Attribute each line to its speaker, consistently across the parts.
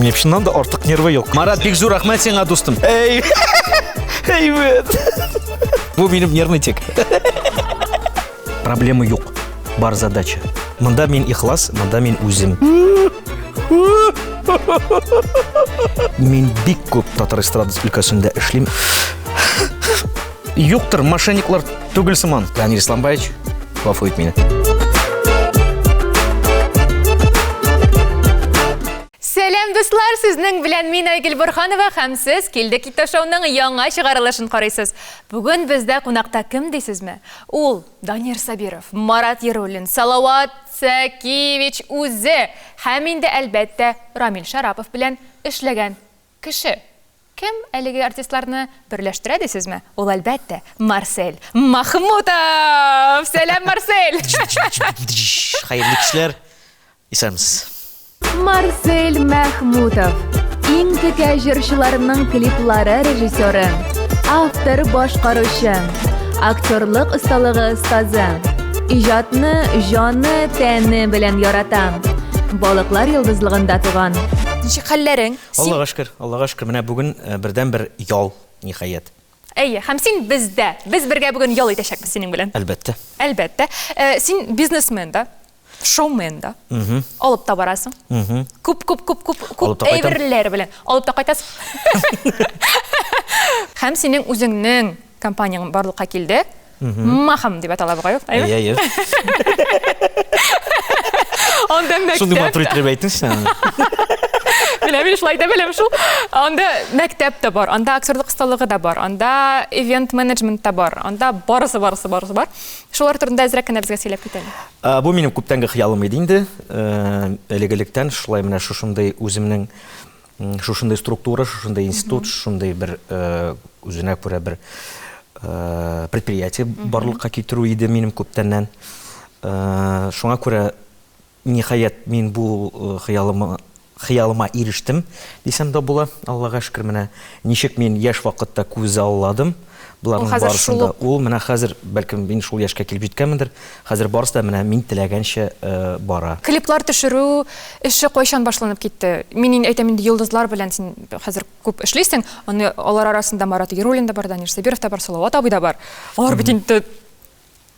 Speaker 1: Минем чыннан да артык нервы юк. Марат, бик зур рәхмәт сиңа, дустым. Әй! Әйбәт. Бу минем нервный тик. Проблема юк. Бар задача. Монда мин ихлас, монда мин үзем. Мин бик күп татар эстрадасы өлкәсендә эшлим. Юктыр, мошенниклар түгел сыман. Данил Исламбаевич, гафу ит мине.
Speaker 2: Сәлам, дуслар! Сезнең белән мин Айгөл Борһанова һәм сез Килде китте шоуның яңа чыгарылышын карыйсыз. Бүген бездә кунакта кем дисезме? Ул Данир Сабиров, Марат Яруллин, Салават Сәкиевич үзе һәм инде әлбәттә Рамил Шарапов белән эшләгән кеше. Кем әлеге артистларны берләштерә дисезме? Ул, әлбәттә, Марсель Махмутов! Сәлам, Марсель!
Speaker 1: Хәерле кичләр. Исәнмесез.
Speaker 2: Марсель Мәхмүтов, иң текә җырчыларның клиплары режиссеры, автор-башкаручы, актерлык осталыгы остазы. Иҗатны җаны, тәне белән ярата. Балыклар йолдызлыгында туган. Ничек хәлләрең?
Speaker 1: Син... Аллага шөкер, Аллага шөкер, менә бүген э, бердән-бер ял, ниһаять.
Speaker 2: Әйе, һәм син бездә. Без бергә бүген ял итәчәкбез синең белән.
Speaker 1: Әлбәттә.
Speaker 2: Әлбәттә. Э, син бизнесмен да, шоумен да. Алып та барасың. Күп, күп, күп, күп, күп әйберләр белән. Алып та кайтасың. Һәм синең үзеңнең компанияң барлыкка килде. Махам дип атала бугай ул,
Speaker 1: әйе? Әйе, әйе.
Speaker 2: Анда мәктәп.
Speaker 1: Шундый матур итеп әйттең син аны.
Speaker 2: Менә мин шулай да беләм шул. Анда мәктәп тә бар, анда актерлык осталыгы да бар, анда ивент менеджмент та бар, анда барысы, барысы, барысы бар. Шулар турында әзрәк кенә безгә сөйләп кит әле.
Speaker 1: Бу минем күптәнге хыялым иде инде. Элек-электән шулай менә шушындый үземнең Шушындый структура, шушындый институт, шушындый бер үзенә күрә бер предприятие барлыкка китерү иде минем күптәннән. Шуңа күрә, ниһаять, мин бу хыялыма хыялыма ирештем дисәм дә була. Аллага шөкер, менә ничек мин яшь вакытта күзалладым, Боларның барысын да ул менә хәзер, бәлкем, мин шул яшькә килеп җиткәнмендер, хәзер барысы да менә мин теләгәнчә бара.
Speaker 2: Клиплар төшерү эше кайчан башланып китте? Мин инде әйтәм инде, йолдызлар белән син хәзер күп эшлисең. Аны алар арасында Марат Яруллин да бар, Данир Сабиров та бар, Салават абый да бар. Алар бит инде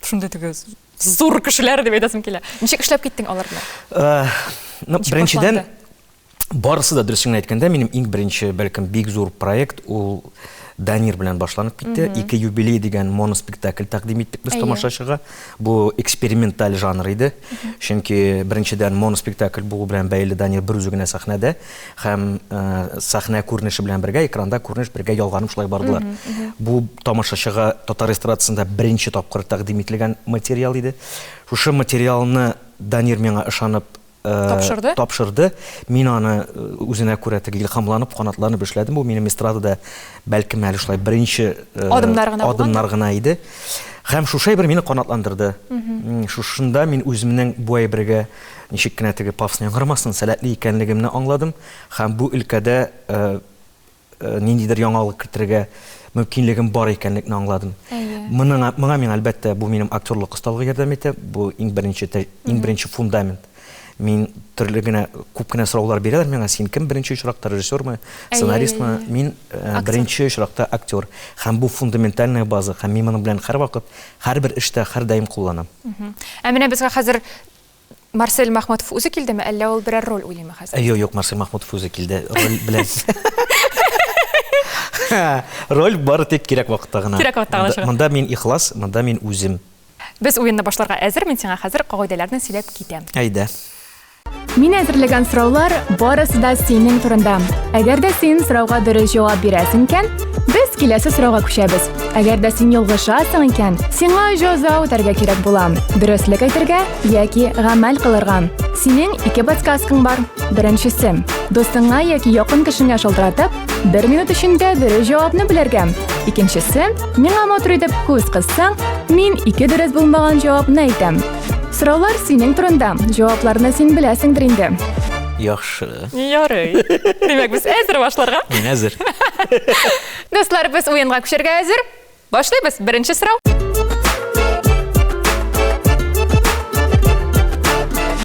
Speaker 2: шундый теге зур кешеләр дип әйтәсем килә. Ничек эшләп киттең алар белән?
Speaker 1: Ну, беренчедән, Барысы да дөресен генә әйткәндә, минем иң беренче, бәлкем, бик зур проект ул Данир белән башланып китте. Ике юбилей дигән моноспектакль тәкъдим иттек без тамашачыга. Бу эксперименталь жанр иде. Чөнки беренчедән моноспектакль булу белән бәйле Данир бер үзе генә сәхнәдә һәм э, сәхнә күренеше белән бергә экранда күренеш бергә ялганып шулай бардылар. Бу тамашачыга татар эстрадасында беренче тапкыр тәкъдим ителгән материал иде. Шушы материалны Данир миңа ышанып
Speaker 2: Тапшырды?
Speaker 1: Тапшырды. Мин аны үзенә күрә теге илһамланып, канатланып эшләдем. Бу минем эстрадада бәлкем әле шулай беренче
Speaker 2: адымнар гына
Speaker 1: адымнар гына иде. Һәм шушы әйбер мине канатландырды. Шушында мин үземнең бу әйбергә ничек кенә теге пафосно яңгырамасын, сәләтле икәнлегемне аңладым һәм бу өлкәдә ниндидер яңалык кертергә мөмкинлегем бар икәнлекне аңладым. Моның моңа миңа әлбәттә бу минем актерлык осталыгы ярдәм итә. Бу иң беренче иң беренче фундамент. Мин төрле генә күп кенә сораулар бирәләр миңа, син кем беренче очракта режиссермы, сценаристмы? Мин беренче очракта актер. Һәм бу фундаментальная база һәм мин моның белән һәрвакыт, һәрбер эштә һәрдаим кулланам.
Speaker 2: Ә менә безгә хәзер Марсель Махмутов үзе килдеме, әллә ул берәр роль уйныймы хәзер?
Speaker 1: Юк, юк, Марсель Махмутов үзе килде. Роль белән. Роль бары тик кирәк вакытта гына.
Speaker 2: Кирәк вакытта гына чыга.
Speaker 1: Монда мин ихлас, монда мин үзем.
Speaker 2: Без уенны башларга әзер, мин сиңа хәзер кагыйдәләрне сөйләп китәм.
Speaker 1: Әйдә.
Speaker 2: Мин әзерләгән сораулар барысы да синең турында. Әгәр дә син сорауга дөрес җавап бирәсең икән, без киләсе сорауга күчәбез. Әгәр дә син ялгышасың икән, сиңа җәза үтәргә кирәк була. Дөреслек әйтергә яки гамәл кылырга. Синең ике подсказкаң бар. Беренчесе, дустыңа яки якын кешеңә шалтыратып, бер минут эчендә дөрес җавапны белергә. Икенчесе, миңа матур итеп күз кыссаң, мин ике дөрес булмаган җавапны әйтәм. Сораулар синең турында. Җавапларны син беләсеңдер инде.
Speaker 1: Яхшы.
Speaker 2: Ярый. Димәк, без әзер башларга.
Speaker 1: Мин әзер.
Speaker 2: Дуслар, без уенга күчәргә әзер. Башлыйбыз. Беренче сорау.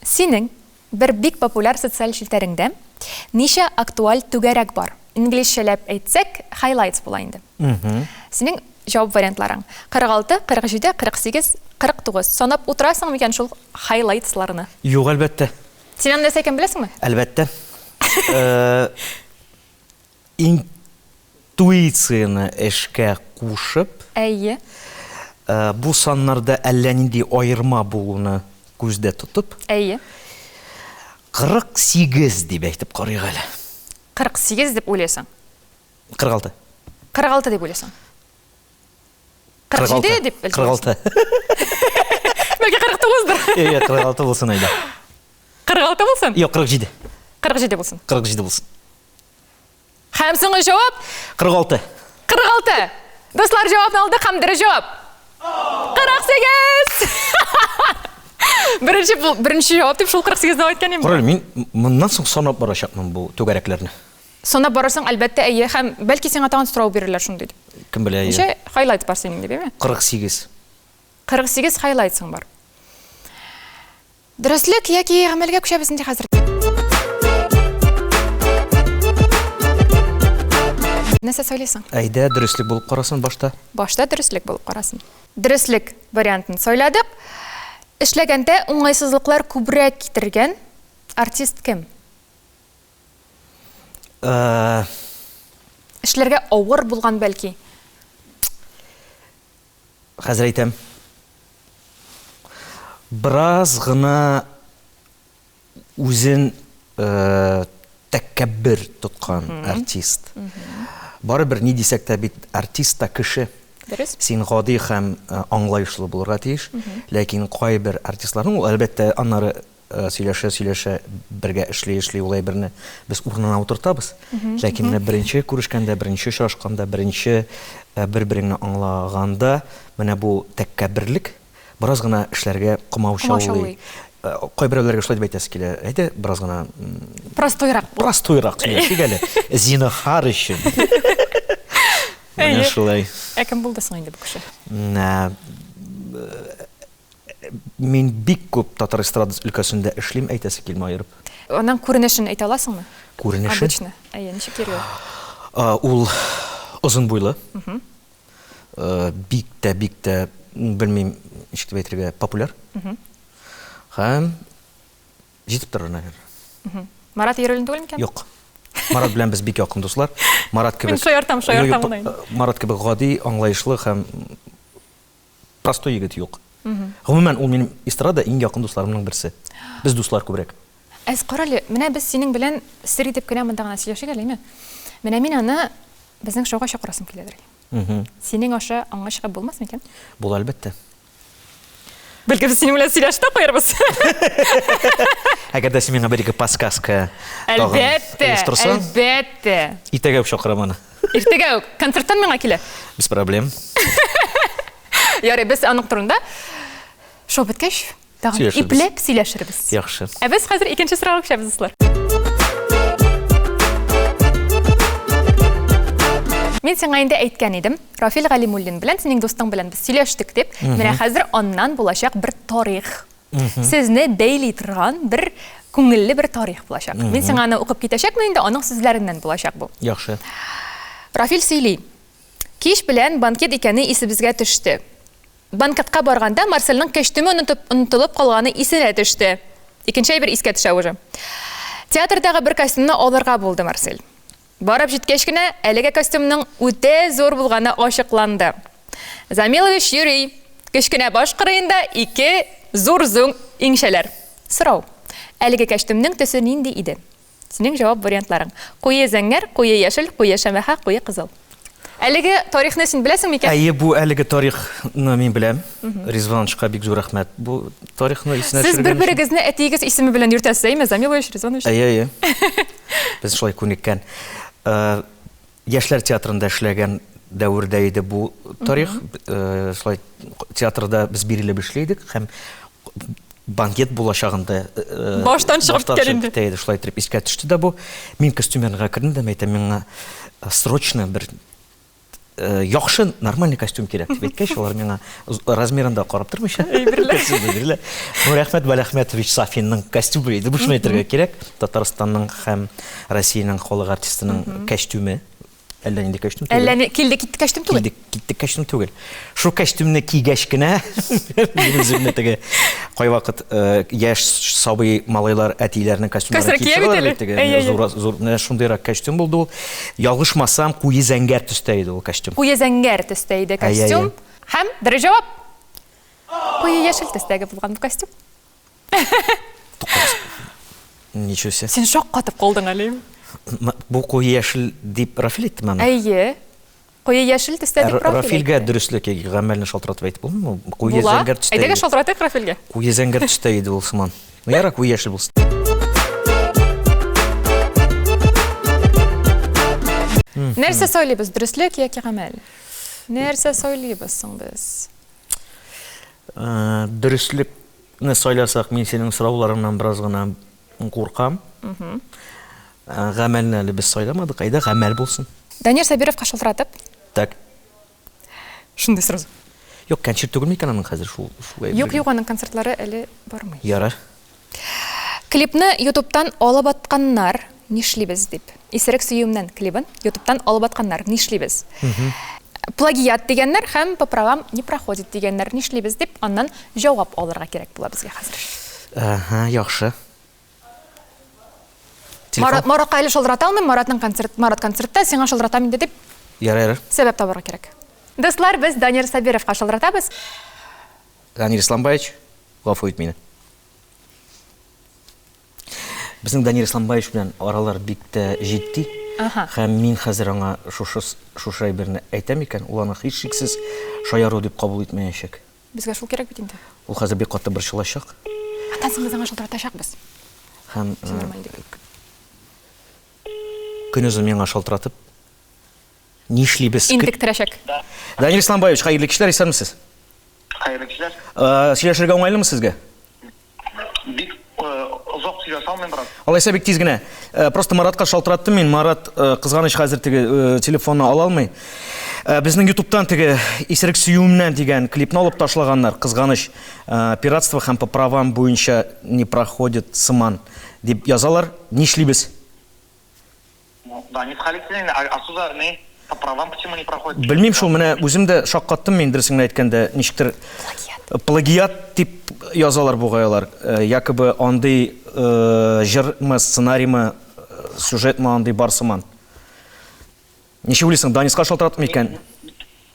Speaker 2: Синең. Бер бик популяр социаль челтәреңдә ничә актуаль түгәрәк бар? Инглизчәләп әйтсәк, highlights була инде. Синең җавап вариантларың, 46, 47, 48, 49. Санап утырасың микән шул highlightсларны?
Speaker 1: Юк, әлбәттә.
Speaker 2: Син аның нәрсә икәнен беләсеңме?
Speaker 1: Әлбәттә. Интуицияне эшкә кушып.
Speaker 2: Әйе.
Speaker 1: Бу саннарда әллә нинди аерма булуны күздә тотып.
Speaker 2: Әйе.
Speaker 1: 48 дип әйтеп карыйк әле.
Speaker 2: 48 дип уйлыйсың?
Speaker 1: 46.
Speaker 2: 46 дип уйлыйсың? 47 дип
Speaker 1: 46.
Speaker 2: Бәлки 49дыр.
Speaker 1: Юк, юк, 46 булсын әйдә.
Speaker 2: 46 булсын?
Speaker 1: Юк, 47.
Speaker 2: 47 булсын.
Speaker 1: 47 булсын.
Speaker 2: Һәм соңгы җавап?
Speaker 1: 46.
Speaker 2: 46. Дуслар, җавапны алдык һәм дөрес җавап. 48! Беренче беренче җавап дип шул 48 дип әйткән идем.
Speaker 1: Карале, мин моннан соң санап барачакмын бу түгәрәкләрне.
Speaker 2: Санап барырсың, әлбәттә, әйе, һәм бәлки сиңа тагын сорау бирерләр шундый дип.
Speaker 1: Кем белә, әйе.
Speaker 2: Ничә хайлайт бар синең дип, әйеме?
Speaker 1: 48.
Speaker 2: 48 хайлайтсың бар. Дөреслек яки гамәлгә күчәбез инде хәзер. Нәрсә сайлыйсың?
Speaker 1: Әйдә, дөреслек булып карасын башта.
Speaker 2: Башта дөреслек булып карасын. Дөреслек вариантын сайладык. Эшләгәндә уңайсызлыклар күбрәк китергән артист кем?
Speaker 1: Э,
Speaker 2: Эшләргә авыр булган бәлки.
Speaker 1: Хәзер әйтәм. Бераз гына үзен э, тәкәббер тоткан артист. Барыбер ни дисәк тә бит артист та кеше.
Speaker 2: Дөрес.
Speaker 1: Син гади һәм э, аңлаешлы булырга тиеш. Ләкин кайбер артистларның ул әлбәттә аннары Сөйләшә-сөйләшә, бергә эшли-эшли ул әйберне без урынына утыртабыз. Ләкин менә беренче күрешкәндә, беренче очрашканда, беренче бер-береңне аңлаганда, менә бу тәккәбберлек бераз гына эшләргә комаучаулый. Кайберәүләргә шулай дип әйтәсе килә, әйдә, бераз гына
Speaker 2: Простойрак.
Speaker 1: Простойрак сөйләшик әле, зинһар өчен. Менә шулай.
Speaker 2: Ә кем булды соң инде бу кеше?
Speaker 1: Мин бик күп татар эстрадасы өлкәсендә эшлим, әйтәсе килми аерып.
Speaker 2: Аның күренешен әйтә аласыңмы?
Speaker 1: Күренешен?
Speaker 2: Обычно. Әйе, ничек йөри ул?
Speaker 1: Ул озын буйлы. Бик тә, бик тә, белмим, ничек дип әйтергә, популяр. Һәм җитеп торыр, наверное.
Speaker 2: Марат Яруллин түгел микән?
Speaker 1: Юк. Марат белән без бик якын дуслар. Марат кебек.
Speaker 2: Мин шаяртам, шаяртам гына инде.
Speaker 1: Марат кебек гади, аңлаешлы һәм Простой егет юк. Гомумән, ул минем эстрада иң якын дусларымның берсе. Без дуслар күбрәк.
Speaker 2: Әз, карале, менә без синең белән сер итеп кенә монда гына сөйләшик әле, әйме? Менә мин аны безнең шоуга чакырасым киләдер. Синең аша аңа чыгып булмас микән?
Speaker 1: Була, әлбәттә.
Speaker 2: Бәлки без синең белән сөйләшеп тә куярбыз.
Speaker 1: Әгәр дә син миңа бер-ике подсказка тагын
Speaker 2: Әлбәттә,
Speaker 1: оештырсаң,
Speaker 2: әлбәттә.
Speaker 1: Иртәгә үк чакырам аны.
Speaker 2: Иртәгә үк концерттан миңа килә.
Speaker 1: Без проблем.
Speaker 2: Ярый, без аның турында шоу беткәч тагын
Speaker 1: Сөйләшербез.
Speaker 2: ипләп сөйләшербез.
Speaker 1: Яхшы.
Speaker 2: Ә без хәзер икенче сорауга күчәбез, дуслар. Мин сиңа инде әйткән идем, Рафил Галимуллин белән, синең дустың белән без сөйләштек дип. Менә хәзер аннан булачак бер тарих. Сезне бәйли торган бер күңелле бер тарих булачак. Мин сиңа аны укып китәчәкмен инде, аның сүзләреннән булачак бу.
Speaker 1: Яхшы.
Speaker 2: Рафил сөйли. Кич белән банкет икәне исебезгә төште. Банкетка барганда Марсельның кәчтүме онытып, онытылып калганы исенә төште. Икенче әйбер искә төшә уже. Театрдагы бер костюмны алырга булды Марсель. Барып җиткәч кенә, әлеге костюмның үтә зур булганы ачыкланды. Замилович йөри. Кечкенә баш кырыенда ике зур зуң иңчәләр. Сорау. Әлеге кәчтүмнең төсе нинди иде? Синең җавап вариантларың. Куе зәңгәр, куе яшел, куе шәмәхә, куе кызыл. Әлеге тарихны син беләсең микән?
Speaker 1: Әйе, бу әлеге тарихны мин беләм. Ризвановичка бик зур рәхмәт. Бу тарихны исенә
Speaker 2: Сез
Speaker 1: төшергән өчен.
Speaker 2: бер-берегезне әтиегез исеме белән йөртәсез, әйеме, Замилович, Ризванович?
Speaker 1: Әйе, әйе. Без шулай күнеккән. Э, Яшьләр театрында эшләгән дәвердә иде бу тарих. Э, шулай театрда без бирелеп эшли идек һәм банкет булачагында э,
Speaker 2: баштан чыгып киткән инде.
Speaker 1: Иде. Шулай итеп искә төште дә бу. Мин костюмерга кердем дә, әйтәм, миңа срочно бер Яхшы, нормальный костюм кирәк дип әйткәч, алар миңа размерын да карап тормыйча костюмны бирделәр. Нурәхмәт Вәләхмәтович Сафинның костюмы иде, бу шуны әйтергә кирәк. Татарстанның һәм Россиянең халык артистының костюмы. Әллә нинди костюм түгел.
Speaker 2: Әллә ни килде китте костюм түгел.
Speaker 1: Килде китте костюм түгел. Шул костюмны кигәч кенә мин үземне теге кайвакыт яшь сабый малайлар әтиләренең костюмнарын киеп чыгалар бит теге зур зур менә шундыйрак костюм булды ул. Ялгышмасам, куе зәңгәр төстә иде ул костюм.
Speaker 2: Куе зәңгәр төстә иде костюм. Һәм дөрес җавап. Куе яшел төстәге булган бу костюм.
Speaker 1: Туктагыз. Ничего себе.
Speaker 2: Син шаккатып калдың әле.
Speaker 1: Бу куе яшел дип Рафил әйттеме аны?
Speaker 2: Әйе. Куе яшел төстә дип Рафил
Speaker 1: Рафилгә дөреслек яки гамәлне шалтыратып әйтеп булмыймы? Куе зәңгәр төстә.
Speaker 2: Әйдәгез шалтыратыйк Рафилгә.
Speaker 1: Куе зәңгәр төстә иде ул сыман. Ну ярар, куе яшел булсын.
Speaker 2: Нәрсә сайлыйбыз, дөреслек яки гамәл? Нәрсә сайлыйбыз соң без?
Speaker 1: Дөреслекне сайласак, мин синең сорауларыңнан бераз гына куркам. Гамәлне әле без сайламадык. Әйдә, гамәл булсын.
Speaker 2: Данир Сабировка шалтыратып.
Speaker 1: Так.
Speaker 2: Шундый сразу.
Speaker 1: Юк, концерт түгел микән аның хәзер шул
Speaker 2: шулай. Юк, юк, аның концертлары әле бармый.
Speaker 1: Ярар.
Speaker 2: Клипны Ютубтан алып атканнар, нишлибез дип. Исерек сөюемнән клибын Ютубтан алып атканнар, нишлибез? Плагиат дигәннәр һәм по правам не проходит дигәннәр, нишлибез дип, аннан җавап алырга кирәк була безгә хәзер.
Speaker 1: Әһә, яхшы.
Speaker 2: Телефон. Маратка әле шалтырата алмыйм, Маратның концерт, Марат концертта, сиңа шалтыратам инде дип.
Speaker 1: Ярар, ярар.
Speaker 2: Сәбәп табарга кирәк. Дуслар, без Данир Сабировка шалтыратабыз.
Speaker 1: Данир Исламбаевич, гафу ит мине. Безнең Данир Исламбаевич белән аралар бик тә җитди. Һәм мин хәзер аңа шушы шушы әйберне әйтәм икән, ул аны һичшиксез шаяру дип кабул итмәячәк.
Speaker 2: Безгә шул кирәк бит инде.
Speaker 1: Ул хәзер бик каты борчылачак.
Speaker 2: Аннан соң без аңа шалтыратачакбыз.
Speaker 1: Һәм көнозын миңа шалтыратып, нишлибез?
Speaker 2: Интектерәчәк.
Speaker 1: Данир Исламбаевич, хәерле кичләр, исәнмесез?
Speaker 3: Хәерле кичләр.
Speaker 1: Сөйләшергә уңайлымы сезгә?
Speaker 3: Бик озак сөйләшә алмыйм, брат.
Speaker 1: Алайса бик тиз генә. Просто Маратка шалтыраттым мин. Марат кызганыч хәзер теге телефонны ала алмый. Безнең Ютубтан теге Исерек сөюемнән дигән клипны алып ташлаганнар. Кызганыч. Пиратство һәм по правам буенча не проходит сыман дип язалар. Нишлибез?
Speaker 3: Ну, Данис Халитуллин, а отсюда не по правам почему не проходит?
Speaker 1: Белмим шул, менә үзем дә шаккаттым мин, дөресен генә әйткәндә, ничектер
Speaker 2: Плагиат.
Speaker 1: Плагиат дип язалар бугай алар. Э, якобы андый э, җырмы, сценариймы, э, сюжетмы андый бар сыман. Ничек уйлыйсың, Даниска шалтыратып микән?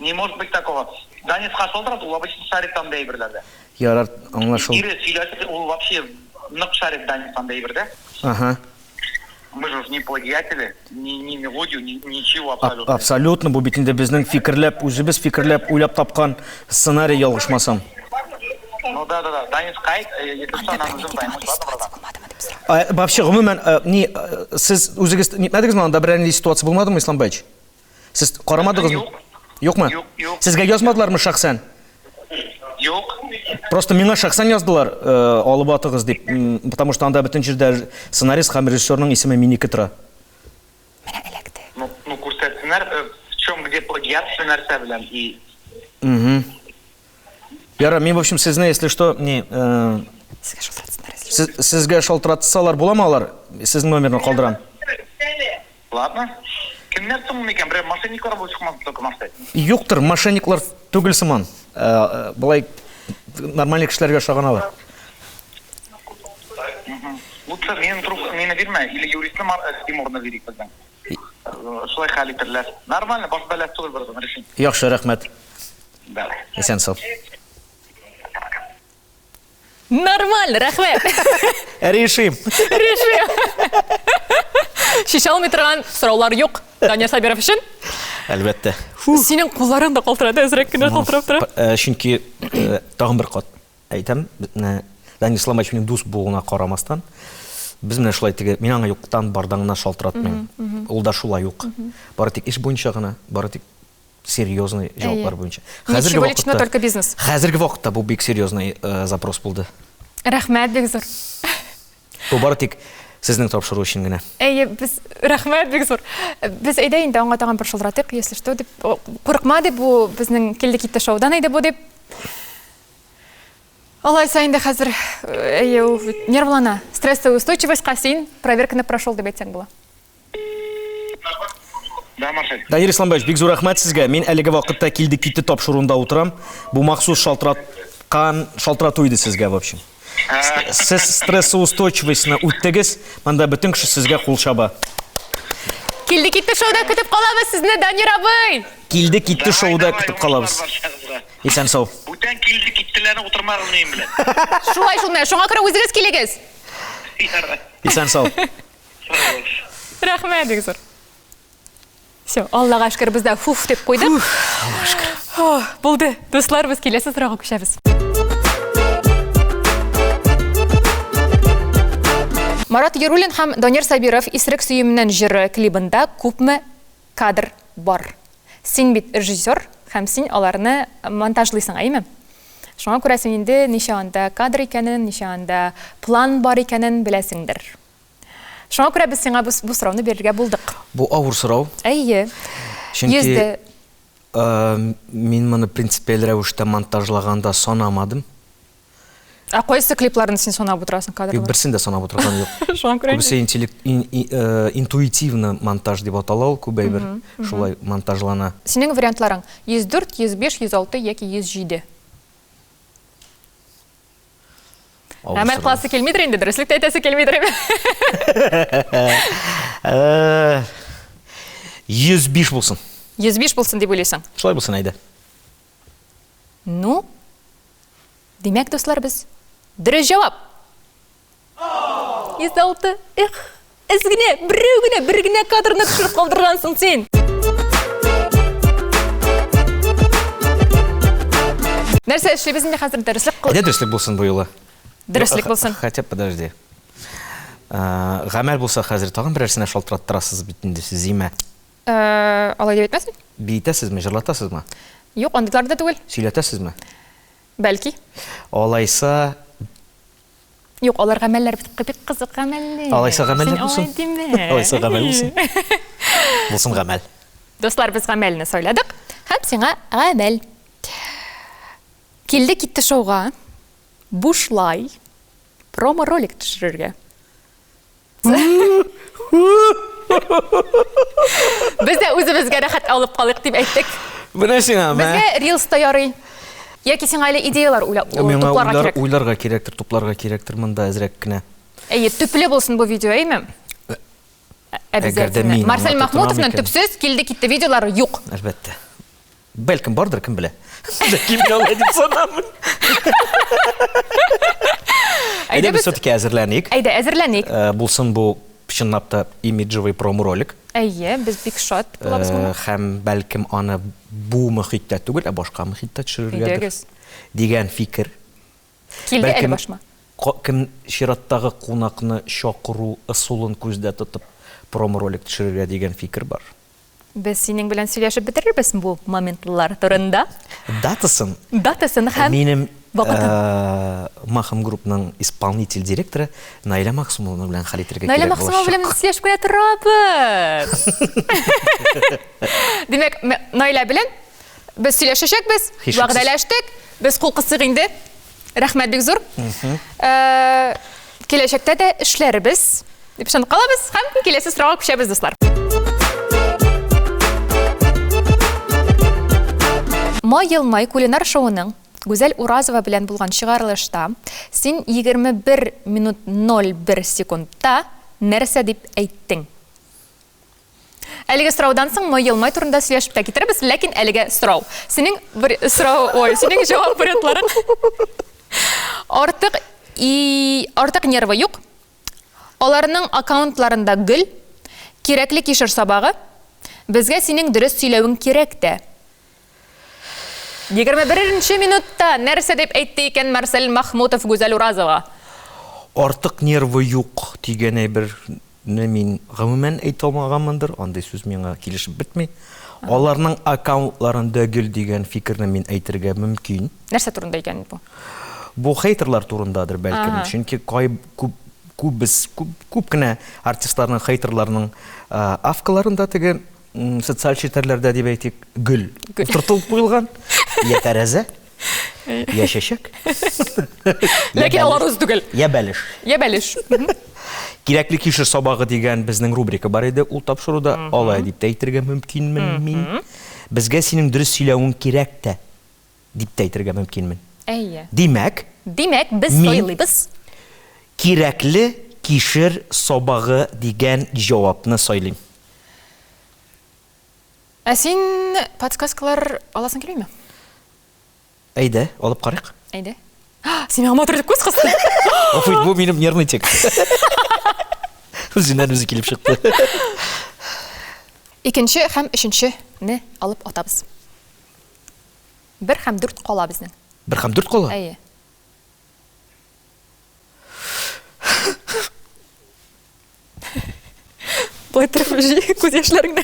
Speaker 3: Не может быть такого. Даниска шалтырат, ул обычно шарит андый әйберләрдә.
Speaker 1: Ярар, аңлашылды.
Speaker 3: Ире сөйләшеп, ул вообще нык шарит Данис андый әйбердә.
Speaker 1: Ага.
Speaker 3: Мы же не плагиатели, ни, ни мелодию, ни, ничего абсолютно.
Speaker 1: Абсолютно, бу бит инде безнең фикерләп, үзебез фикерләп, уйлап тапкан сценарий, ялгышмасам.
Speaker 3: Ну да, да, да. Данис кайт, э, если что, нам нужен поймут, ладно, братан?
Speaker 1: А, вообще, гомумән, э, ни, э, сез үзегез нитмәдегезме анда берәр нинди ситуация булмадымы, Исламбаевич? Сез карамадыгызмы?
Speaker 3: Юк.
Speaker 1: Юкмы?
Speaker 3: Юк, юк.
Speaker 1: Сезгә язмадылармы шәхсән?
Speaker 3: Юк.
Speaker 1: Просто миңа шәхсән яздылар, э, алып атыгыз дип, потому что анда бөтен җирдә сценарист һәм режиссерның исеме минеке тора.
Speaker 2: Менә эләкте.
Speaker 3: Ну, ну күрсәтсеннәр, э, в чем где плагиат, нәрсә белән и.
Speaker 1: Угу. Ярар, мин, в общем, сезне, если что, не, э,
Speaker 2: Сезгә шалтыратсыннар, если
Speaker 1: сез, сезгә шалтыратсалар буламы алар? Сезнең номерны калдырам.
Speaker 3: Ладно. Кемнәр соң микән? Берәр мошенниклар булып чыкмасын только Марсель.
Speaker 1: Юктыр, мошенниклар түгел сыман. Э, э, Былай нормальный кешеләргә ошаган алар.
Speaker 3: Лучше минем трубка мине бирмә, или юристны Мар- э, Тимурны бирик безнең. Э, Шулай хәл итерләр. Нормально, баш бәласе түгел бераздан решим.
Speaker 1: Яхшы, рәхмәт.
Speaker 3: Давай.
Speaker 1: Исән сау.
Speaker 2: Нормально, рәхмәт.
Speaker 1: Решим.
Speaker 2: Решим. Шешә алмый торган сораулар юк. Даня Сабиров өчен.
Speaker 1: Әлбәттә.
Speaker 2: Синең кулларың да калтырады, әзрәк кенә калтырап тора.
Speaker 1: Э, чөнки э, тагын бер кат әйтәм, Данис Исламович минем дус булуына карамастан, без менә шулай теге, мин аңа юктан бардан гына шалтыратмыйм. Ул да шулай ук. Бары тик эш буенча гына, бары тик серьезный җаваплар буенча.
Speaker 2: Хәзерге вакытта только бизнес.
Speaker 1: Хәзерге вакытта бу бик серьезный э, запрос булды.
Speaker 2: Рәхмәт бик зур.
Speaker 1: Бу бары тик Сезнең тапшыру өчен генә.
Speaker 2: Әйе, без рәхмәт бик зур. Без әйдә инде аңа тагын бер шылтыратыйк, если что, дип. Курыкма дип, бу безнең килде китте шоудан иде бу дип. Алайса инде хәзер, әйе, ул нервлана. Стрессовый устойчивостька син проверканы прошел дип әйтсәң була.
Speaker 3: Да, Марсель.
Speaker 1: Данир Исламбаевич, бик зур рәхмәт сезгә. Мин әлеге вакытта килде китте тапшыруында утырам. Бу махсус шалтыраткан, шалтырату иде сезгә, в общем. Сез стрессоустойчивостьны үттегез, монда бөтен кеше сезгә кул чаба.
Speaker 2: Килде китте шоуда көтеп калабыз сезне, Данир абый!
Speaker 1: Килде китте шоуда көтеп калабыз. Исән сау.
Speaker 3: Бүтән килде киттеләрне утырмагыз минем белән.
Speaker 2: Шулай шул менә, шуңа күрә үзегез килегез.
Speaker 1: Исән сау.
Speaker 2: Рәхмәт, бик зур. Все, Аллага шөкер, без дә фуф дип куйдык.
Speaker 1: Аллага шөкер.
Speaker 2: Булды. Дуслар, без киләсе сорауга күчәбез. Марат Яруллин һәм Данир Сабиров Исерек сөюемнән җыры клибында күпме кадр бар? Син бит режиссер һәм син аларны монтажлыйсың, әйеме? Шуңа күрә син инде ничә анда кадр икәнен, ничә анда план бар икәнен беләсеңдер. Шуңа күрә без сиңа бу, бу сорауны бирергә булдык.
Speaker 1: Бу авыр сорау.
Speaker 2: Әйе.
Speaker 1: Чөнки
Speaker 2: Йөздә.
Speaker 1: мин моны принципиаль рәвештә монтажлаганда санамадым.
Speaker 2: Ә кайсы клипларны син санап утырасың кадрлар?
Speaker 1: Юк, берсен дә санап утырган юк.
Speaker 2: Шуңа күрә.
Speaker 1: Күбесе интеллект интуитивно монтаж дип атала ул, күп әйбер шулай монтажлана.
Speaker 2: Синең вариантларың 104, 105, 106 яки 107. Гамәл кыласы килмидер инде, дөреслек тә әйтәсе килмидер.
Speaker 1: 105 булсын.
Speaker 2: 105 булсын дип уйлыйсың?
Speaker 1: Шулай булсын, әйдә.
Speaker 2: Ну, димәк, дуслар, без дөрес җавап. 106. Эх, әз генә, берәү генә, бер генә кадрны төшереп калдыргансың син. Нәрсә эшлибез инде хәзер дөреслек
Speaker 1: кыл. Әйдә дөреслек булсын бу юлы.
Speaker 2: Дөреслек булсын.
Speaker 1: Хотя подожди. Гамәл булса хәзер тагын берәрсенә шалтыраттырасыз бит инде сез, зимә.
Speaker 2: Э, алай дип әйтмәсен.
Speaker 1: Биетәсезме, җырлатасызмы?
Speaker 2: Юк, андыйлар да түгел.
Speaker 1: Сөйләтәсезме?
Speaker 2: Бәлки.
Speaker 1: Алайса
Speaker 2: Юк, алар гамәлләр бит бик кызык гамәлләр.
Speaker 1: Алайса гамәлләр булсын.
Speaker 2: Син алай димә.
Speaker 1: Алайса гамәл булсын. Булсын гамәл.
Speaker 2: Дуслар, без гамәлне сайладык һәм сиңа гамәл. Килде китте шоуга бушлай промо-ролик төшерергә. Без дә үзебезгә рәхәт алып калыйк дип әйттек.
Speaker 1: Менә сиңа, мә.
Speaker 2: Безгә рилс та ярый. Яки сиңа әле идеялар уйлап
Speaker 1: Миңа
Speaker 2: тупларга
Speaker 1: уйлар,
Speaker 2: кирәк.
Speaker 1: уйларга кирәктер, тупларга кирәктер монда әзрәк кенә.
Speaker 2: Әйе, төпле булсын бу видео, әйме?
Speaker 1: Әгәр дә мин
Speaker 2: Марсель
Speaker 1: аңа тотынам
Speaker 2: Махмутовның
Speaker 1: икән.
Speaker 2: төпсез килде китте видеолары юк.
Speaker 1: Әлбәттә. Бәлкем бардыр, кем белә. Ләкин мин алай дип санамын. Әйдә без все-таки әзерләник.
Speaker 2: Әйдә, әзерләник.
Speaker 1: Э, булсын бу чынлап та имиджевый промо-ролик.
Speaker 2: Әйе, без бик шат булабыз моңа.
Speaker 1: Э, һәм бәлкем аны бу мөхиттә түгел, ә башка мөхиттә төшерергәдер.
Speaker 2: Әйдәгез.
Speaker 1: Дигән фикер.
Speaker 2: Килде әле башыма.
Speaker 1: Кем чираттагы кунакны чакыру ысулын күздә тотып промо-ролик төшерергә дигән фикер бар.
Speaker 2: Без синең белән сөйләшеп бетерербез бу моментлар турында.
Speaker 1: Датасын.
Speaker 2: Датасын һәм
Speaker 1: минем
Speaker 2: вакытын.
Speaker 1: Махом группның исполнитель директоры Наилә Максумовна белән хәл итәргә
Speaker 2: Наилә
Speaker 1: кирәк
Speaker 2: Максумова белән
Speaker 1: булачак.
Speaker 2: сөйләшеп кенә торабыз. Димәк, Наилә белән без сөйләшәчәкбез,
Speaker 1: Һичшиксез.
Speaker 2: вәгъдәләштек. Без кул кысыйк инде. Рәхмәт бик зур. Киләчәктә дә эшләрбез дип ышанып калабыз һәм киләсе сорауга күчәбез, дуслар. Май елмай кулинар шоуының Гүзәл Уразова белән булган чыгарылышта син 21 минут 01 секундта нәрсә дип әйттең? Әлеге сораудан соң Май елмай турында сөйләшеп тә китербез, ләкин әлегә сорау. Синең бер сорау, ой, синең җавап вариантларың артык и артык нервы юк. Аларның аккаунтларында гөл, кирәкле кишер сабагы. Безгә синең дөрес сөйләвең кирәк тә. 21 нче минутта нәрсә дип әйтте икән Марсель Махмутов Гүзәл Уразовага?
Speaker 1: Артык нервы юк дигән әйбер Не мин гомумән әйтә алмаганмындыр, андый сүз миңа килешеп бетми. Аларның аккаунтларында гөл дигән фикерне мин әйтергә мөмкин.
Speaker 2: Нәрсә турында икән бу?
Speaker 1: Бу хейтерлар турындадыр, бәлкем. Чөнки кай күп Күп без күп, күп кенә артистларның, хейтерларның авкаларында теге социаль челтәрләрдә дип әйтик, гөл утыртылып куелган, я тәрәзә, я чәчәк.
Speaker 4: Ләкин алар үз түгел.
Speaker 1: Я бәлеш.
Speaker 4: Я бәлеш.
Speaker 1: Кирәкле кишер сабагы дигән безнең рубрика бар иде ул тапшыруда. Алай дип тә әйтергә мөмкинмен мин. Безгә синең дөрес сөйләвең кирәк тә. Дип тә әйтергә мөмкинмен.
Speaker 4: Әйе.
Speaker 1: Димәк,
Speaker 4: Димәк, без сайлыйбыз.
Speaker 1: Кирәкле кишер сабагы дигән җавапны сайлыйм.
Speaker 4: Ә син подсказкалар аласың килмиме?
Speaker 1: Әйдә, алып карыйк.
Speaker 4: Әйдә. Син миңа матур итеп күз кыстың.
Speaker 1: Гафу ит, бу минем нервный тик. Үзеннән үзе килеп чыкты.
Speaker 4: Икенче һәм өченчене алып атабыз. Бер һәм дүрт кала безнең.
Speaker 1: Бер һәм дүрт кала?
Speaker 4: Әйе. Болай торып җый күз яшьләреңне.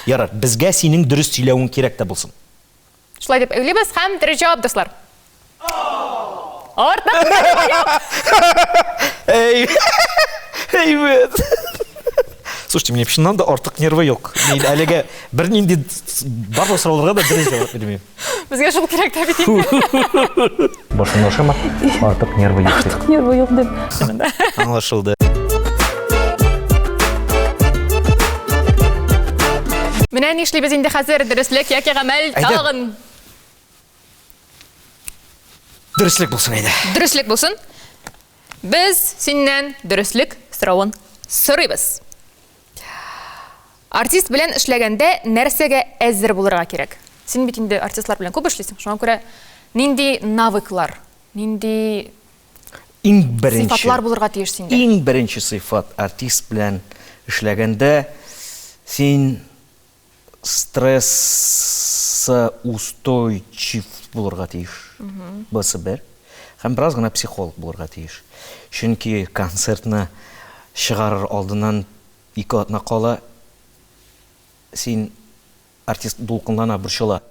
Speaker 1: Ярар, безгә синең дөрес сөйләвең кирәк тә булсын.
Speaker 4: Шулай дип уйлыйбыз һәм дөрес җавап, дуслар. Артык
Speaker 1: Эй, әйбәт. Слушайте, минем чыннан да артык нервы юк. Мин әлегә бернинди барлык сорауларга да дөрес җавап бирмим.
Speaker 4: Безгә шул кирәк тә бит инде.
Speaker 1: Башыңны ашама, артык нервы юк дип.
Speaker 2: Артык нервы юк дип.
Speaker 1: Аңлашылды.
Speaker 4: Менә нишлибез инде хәзер, дөреслек яки гамәл тагын.
Speaker 1: Дөреслек булсын әйдә.
Speaker 4: Дөреслек булсын. Без синнән дөреслек соравын сорыйбыз. Артист белән эшләгәндә нәрсәгә әзер булырга кирәк? Син бит инде артистлар белән күп эшлисең, шуңа күрә нинди навыклар, нинди
Speaker 1: Иң беренче
Speaker 4: сыйфатлар булырга тиеш синдә?
Speaker 1: Иң беренче сыйфат артист белән эшләгәндә син стрессоустойчив булырга тиеш. Бусы бер. Һәм бераз гына психолог булырга тиеш. Чөнки концертны чыгарыр алдыннан ике атна кала син артист дулкынлана, борчыла.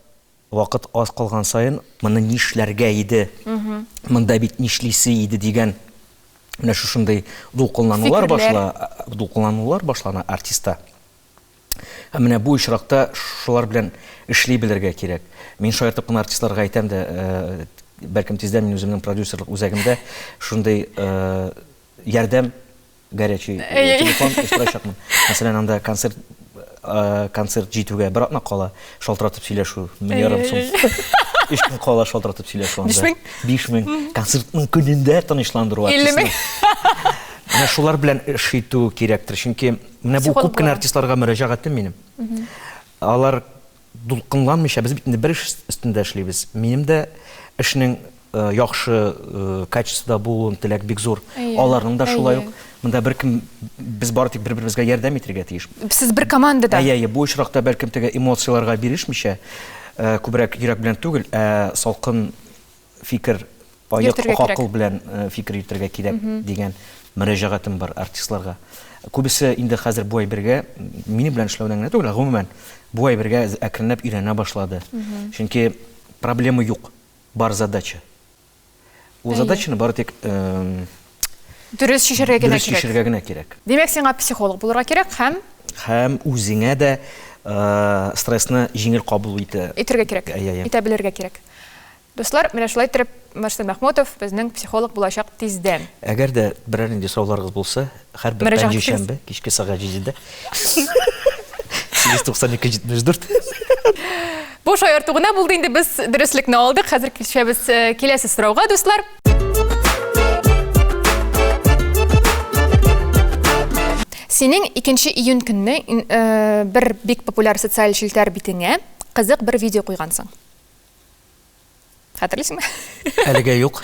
Speaker 1: Вакыт аз калган саен, моны нишләргә иде, монда бит нишлисе иде дигән менә шушындый дулкынланулар башла, дулкынланулар башлана артистта. Ә менә бу очракта шулар белән эшли белергә кирәк. Мин шаяртып кына артистларга әйтәм дә, э, бәлкем тиздән мин үземнең продюсерлык үзәгемдә шундый э, ярдәм горячий э, телефон оештырачакмын. Мәсәлән, анда концерт концерт җитүгә бер атна кала шалтыратып сөйләшү, 1500 сум. Өч көн кала шалтыратып сөйләшү анда.
Speaker 4: 5000?
Speaker 1: 5000. Концертның көнендә тынычландыру
Speaker 4: артистны.
Speaker 1: Менә шулар белән эш итү кирәктер, чөнки Менә бу күп кенә артистларга мөрәҗәгатем минем. Алар дулкынланмыйча, без бит инде бер эш өстендә эшлибез. Минем дә эшнең э, яхшы э, качествода булуын теләк бик зур. Аларның да шулай ук. Монда беркем без бары тик бер-беребезгә ярдәм итәргә тиеш.
Speaker 4: Сез бер командада.
Speaker 1: Әйе, әйе, бу очракта бәлкем теге эмоцияләргә бирешмичә, э, күбрәк йөрәк белән түгел, ә салкын фикер, аек акыл белән э, фикер йөртергә кирәк дигән мөрәҗәгатем бар артистларга. Күбесе инде хәзер бу әйбергә минем белән эшләүдән генә түгел, ә гомумән бу әйбергә әкренләп өйрәнә башлады. Чөнки проблема юк, бар задача. Ул задачаны бары тик
Speaker 4: дөрес чишәргә генә
Speaker 1: кирәк. Дөрес чишәргә генә кирәк.
Speaker 4: Димәк, сиңа психолог булырга кирәк һәм
Speaker 1: һәм үзеңә дә стрессны җиңел кабул итә.
Speaker 4: Итәргә кирәк. Итә белергә кирәк. Дуслар, менә шулай иттереп Марсель Мәхмүтов безнең психолог булачак тиздән.
Speaker 1: Әгәр дә берәр нинди сорауларыгыз булса, һәрбер пәнҗешәмбе кичке сәгать 7-дә 892 74.
Speaker 4: Бу шаярту гына булды инде, без дөреслекне алдык. Хәзер килешәбез э, киләсе сорауга, дуслар. Синең 2 июнь көнне э, бер бик популяр социаль челтәр битеңә кызык бер видео куйгансың. Хәтерлисеңме?
Speaker 1: Әлегә юк.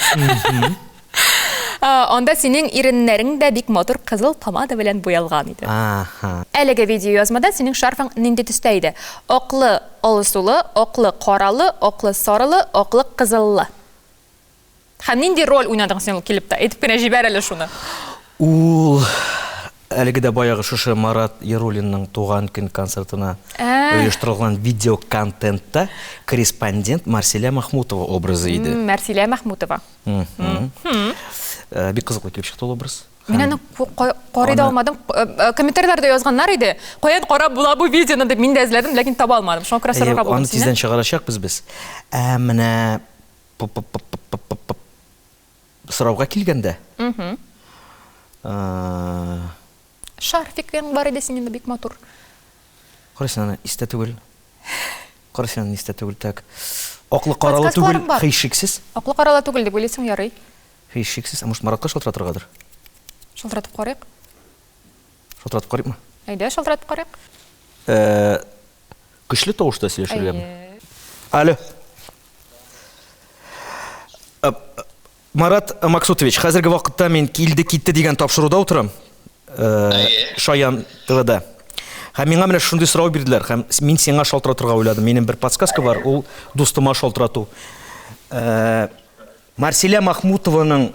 Speaker 4: Анда синең иреннәрең дә бик матур кызыл помада белән буялган иде.
Speaker 1: Аһа.
Speaker 4: Әлеге видеоязмада синең шарфың нинди төстә иде? Аклы, алсулы, аклы, каралы, аклы, сарылы, аклы, кызыллы. Һәм нинди роль уйнадың син ул клипта? Әйтеп кенә җибәр әле шуны.
Speaker 1: Ул әлеге дә баягы шушы Марат Яруллинның туган көн концертына оештырылган видеоконтентта корреспондент Марсилә Махмутова образы иде.
Speaker 4: Марсилә Махмутова.
Speaker 1: Бик кызыклы килеп чыкты ул образ.
Speaker 4: Мин аны карый да алмадым. Комментарийларда язганнар иде. Каян карап була бу видеоны дип мин дә эзләдем, ләкин таба алмадым. Шуңа күрә сорарга булдым
Speaker 1: Аны тиздән чыгарачакбыз без. Ә менә сорауга килгәндә.
Speaker 4: Шарфигың бар иде синең бик матур.
Speaker 1: Кара син аны, истә түгел. Кара син аны, истә түгел. Так. Аклы-каралы түгел, һичшиксез.
Speaker 4: Аклы-каралы түгел дип уйлыйсың, ярый.
Speaker 1: Һичшиксез. Ә может, Маратка шалтыратыргадыр?
Speaker 4: Шалтыратып карыйк.
Speaker 1: Шалтыратып карыйкмы?
Speaker 4: Әйдә, шалтыратып карыйк.
Speaker 1: Э, көчле тавышта сөйләшергәме? Алло. Э, Марат Максутович, хәзерге вакытта мин килде китте дигән тапшыруда утырам. Э, Шаян ТВда. Һәм миңа менә шундый сорау бирделәр һәм мин сиңа шалтыратырга уйладым. Минем бер подсказка бар, ул дустыма шалтырату. Э, Марсилә Махмутованың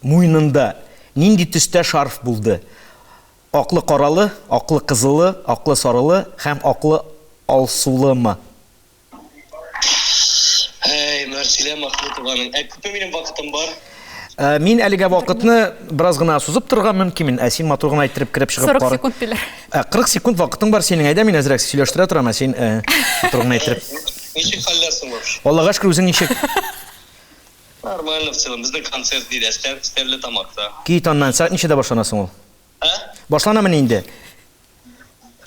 Speaker 1: муенында нинди төстә шарф булды? Аклы-каралы, аклы-кызылы, аклы-сарылы һәм аклы-алсулымы?
Speaker 5: Әй, Марсилә Махмутованың. Ә күпме минем вакытым бар?
Speaker 1: Ә, мин әлегә вакытны бераз гына сузып торырга мөмкинмен, ә син матур гына иттереп кереп чыгып
Speaker 4: 40 секунд диләр.
Speaker 1: Ә, 40 секунд вакытың бар синең. Әйдә, мин әзрәк сөйләштерә торам, ә син ә, матур гына иттереп.
Speaker 5: Ничек хәлләр соң вообще?
Speaker 1: Аллага шөкер, үзең ничек?
Speaker 5: Нормально в целом. Безнең концерт диде, Стәрлетамакта.
Speaker 1: Кит аннан, сәгать ничәдә башлана соң ул?
Speaker 5: Ә?
Speaker 1: Башланамыни инде?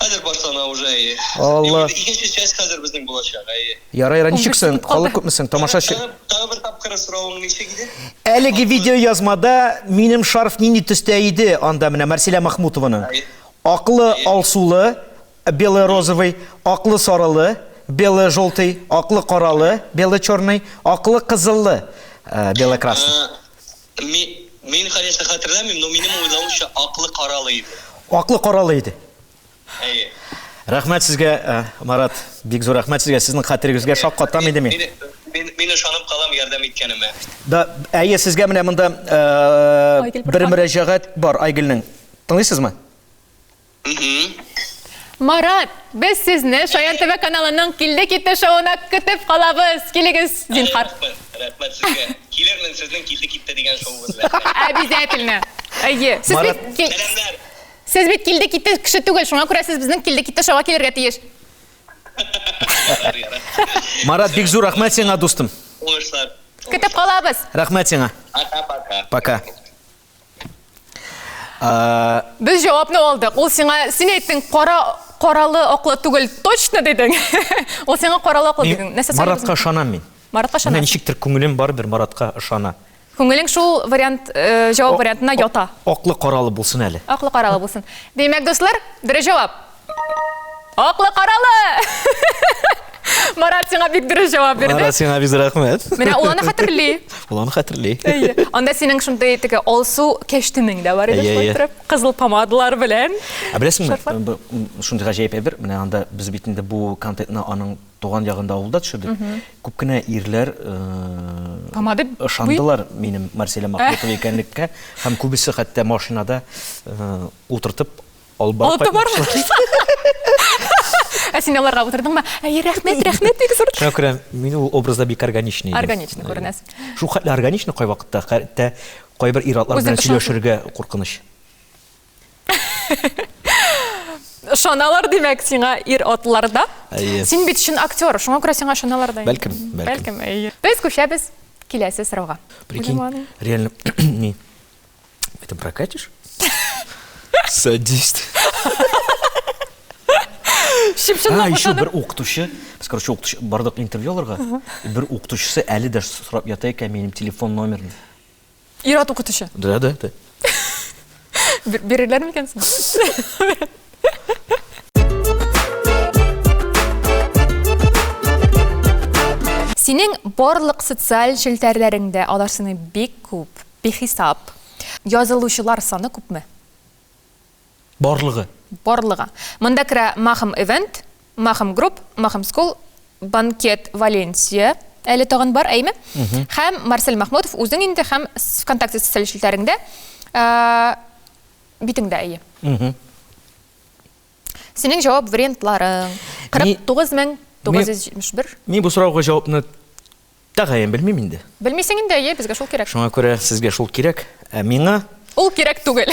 Speaker 5: Хәзер башлана уже, әйе.
Speaker 1: Алла.
Speaker 5: Икенче часть хәзер безнең булачак, әйе.
Speaker 1: Ярай, ярай, ничек соң? Халык күпме соң? Тамашачы.
Speaker 5: Тагы бер тапкыр соравың ничек иде?
Speaker 1: Әлеге видеоязмада минем шарф нинди төстә иде анда менә Марсилә Махмутованың? Аклы, алсулы, бело-розовый, аклы-сарылы, бело-желтый, аклы-каралы, бело-черный, аклы-кызыллы, бело-красный.
Speaker 5: Мин, конечно, хәтерләмим, но минем уйлавымча, аклы-каралы иде.
Speaker 1: Аклы-каралы иде.
Speaker 5: Әйе.
Speaker 1: Рәхмәт сезгә, Марат, бик зур рәхмәт сезгә. Сезнең хәтерегезгә шаккатам иде мин.
Speaker 5: Мин ышанып калам ярдәм иткәнемә.
Speaker 1: Да, әйе, сезгә менә монда бер мөрәҗәгать бар Айгөлнең. Тыңлыйсызмы?
Speaker 4: Марат, без сезне Шаян ТВ каналының Килде китте шоуына көтеп калабыз. Килегез, зинһар.
Speaker 5: Рәхмәт, рәхмәт сезгә. Килермен сезнең Килде китте дигән шоуыгыз белән.
Speaker 4: Обязательно. Әйе. Сез бит
Speaker 5: Сәламнәр.
Speaker 4: Сез бит килде китте кеше түгел, шуңа күрә сез безнең Килде китте шоуга килергә тиеш.
Speaker 1: Марат, бик зур рәхмәт сиңа, дустым.
Speaker 5: Уңышлар.
Speaker 4: Көтеп калабыз.
Speaker 1: Рәхмәт сиңа.
Speaker 5: Пока-пока.
Speaker 1: Пока.
Speaker 4: Без җавапны алдык. Ул сиңа, син әйттең, кара, каралы, аклы түгел, точно дидең. Ул сиңа каралы, аклы дидең. Нәрсә соң?
Speaker 1: Маратка ышанам мин.
Speaker 4: Маратка
Speaker 1: Менә
Speaker 4: ышанасың.
Speaker 1: ничектер күңелем барыбер Маратка ышана.
Speaker 4: Күңелең шул вариант, э, җавап вариантына ята.
Speaker 1: Аклы каралы булсын әле.
Speaker 4: Аклы каралы булсын. Димәк, дуслар, дөрес җавап. Аклы каралы! Марат сиңа бик дөрес җавап бирде.
Speaker 1: Марат сиңа бик зур рәхмәт.
Speaker 4: Менә ул аны хәтерли.
Speaker 1: Ул аны хәтерли.
Speaker 4: Әйе. Анда синең шундый теге алсу кәчтүмең дә бар иде, шулай торып, кызыл помадалар белән.
Speaker 1: Ә беләсеңме, шундый гаҗәеп әйбер, менә анда без бит инде бу контентны аның туган ягында авылда төшердек. Күп кенә ирләр
Speaker 4: помада
Speaker 1: ышандылар минем Марселя Махмутова икәнлеккә һәм күбесе хәтта машинада утыртып Алып барып
Speaker 4: Алып барып. Ә син аларга утырдыңмы? Әй, рәхмәт, рәхмәт, бик зур.
Speaker 1: Шуңа күрә мин ул образда бик органичный идем.
Speaker 4: Органичный күренәсең.
Speaker 1: Шул хәтле органичный кайвакытта, хәтта кайбер ир-атлар белән сөйләшергә куркыныч.
Speaker 4: Ышаналар, димәк, сиңа ир-атлар да.
Speaker 1: Әйе.
Speaker 4: Син бит чын актер, шуңа күрә сиңа ышаналар да.
Speaker 1: Бәлкем, бәлкем.
Speaker 4: Бәлкем, әйе. Без күчәбез киләсе сорауга.
Speaker 1: Прикинь, реально, ни, Это прокатишь? Садист.
Speaker 4: Чып-чынлап
Speaker 1: А, еще
Speaker 4: ышанып.
Speaker 1: бер укытучы, без, короче, укытучы, бардык интервью алырга, бер укытучысы әле дә сорап ята икән минем телефон номерын.
Speaker 4: Ир-ат укытучы.
Speaker 1: Да, да, да.
Speaker 4: Бирерләр микән соң? Синең барлык социаль челтәрләреңдә, алар синең бик күп, бихисап. Язылучылар саны күпме?
Speaker 1: Барлыгы.
Speaker 4: Барлыгы. Монда керә Махом Event, Махом Group, Махом School, Банкет Валенсия әле тагын бар, әйме? Һәм Марсель Махмутов үзең инде һәм ВКонтакте социаль челтәреңдә битеңдә, әйе. Синең җавап вариантларың 49971.
Speaker 1: Мин бу сорауга җавапны. Тәгаен белмим инде.
Speaker 4: Белмисең инде, әйе, безгә шул кирәк.
Speaker 1: Шуңа күрә сезгә шул кирәк, ә миңа
Speaker 4: Ул кирәк түгел.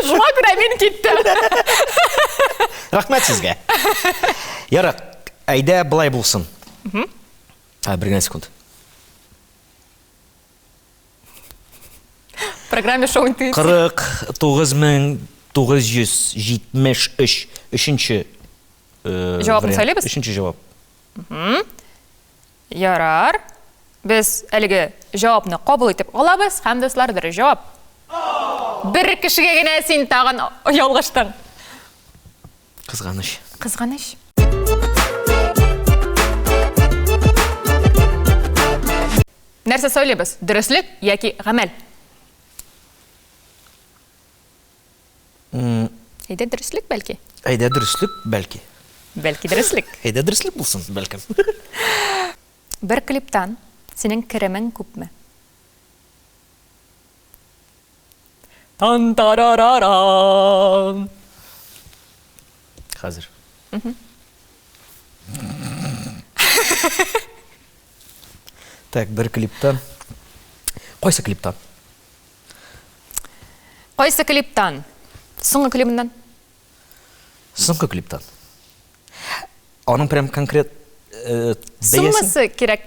Speaker 4: Шуңа күрә мин киттем.
Speaker 1: Рәхмәт сезгә. Ярар, әйдә болай булсын. Ә, бер генә секунд.
Speaker 4: Программе шоу интуиция.
Speaker 1: 49973 өченче
Speaker 4: э, Җавапны сайлыйбыз?
Speaker 1: Өченче җавап.
Speaker 4: Ярар. Без әлеге җавапны кабул итеп алабыз һәм, дуслар, дөрес җавап. Бер кешегә генә син тагын ялгыштың.
Speaker 1: Кызганыч.
Speaker 4: Кызганыч. Нәрсә сайлыйбыз? Дөреслек яки гамәл? Әйдә дөреслек бәлки.
Speaker 1: Әйдә дөреслек бәлки.
Speaker 4: Бәлки дөреслек.
Speaker 1: Әйдә дөреслек булсын, бәлкем.
Speaker 4: Бер клиптан синең керемең күпме? Тан-тарарарам.
Speaker 1: Хәзер. Так, бер клиптан. Кайсы клиптан?
Speaker 4: Кайсы клиптан? Соңгы клибыннан.
Speaker 1: Соңгы клиптан. Аның прям конкрет э, бәясен
Speaker 4: Суммасы кирәк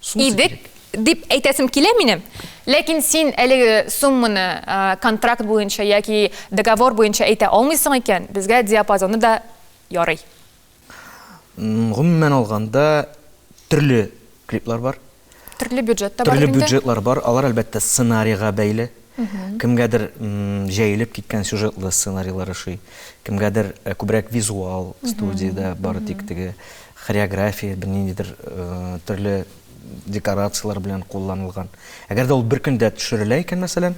Speaker 1: Суммасы
Speaker 4: иде
Speaker 1: кирәк.
Speaker 4: дип әйтәсем килә минем. Ләкин син әлеге сумманы э, контракт буенча яки договор буенча әйтә алмыйсың икән, безгә диапазоны да ярый.
Speaker 1: Гомумән алганда, төрле клиплар бар.
Speaker 4: Төрле бюджет та бар
Speaker 1: Төрле
Speaker 4: инде.
Speaker 1: бюджетлар бар. Алар, әлбәттә, сценарийга бәйле. Кемгәдер җәелеп киткән сюжетлы сценарийлар ошый. Кемгәдер э, күбрәк визуал студиядә бары тик теге хореография, берниндидер э, төрле декорацияләр белән кулланылган. Әгәр дә ул бер көндә төшерелә икән, мәсәлән,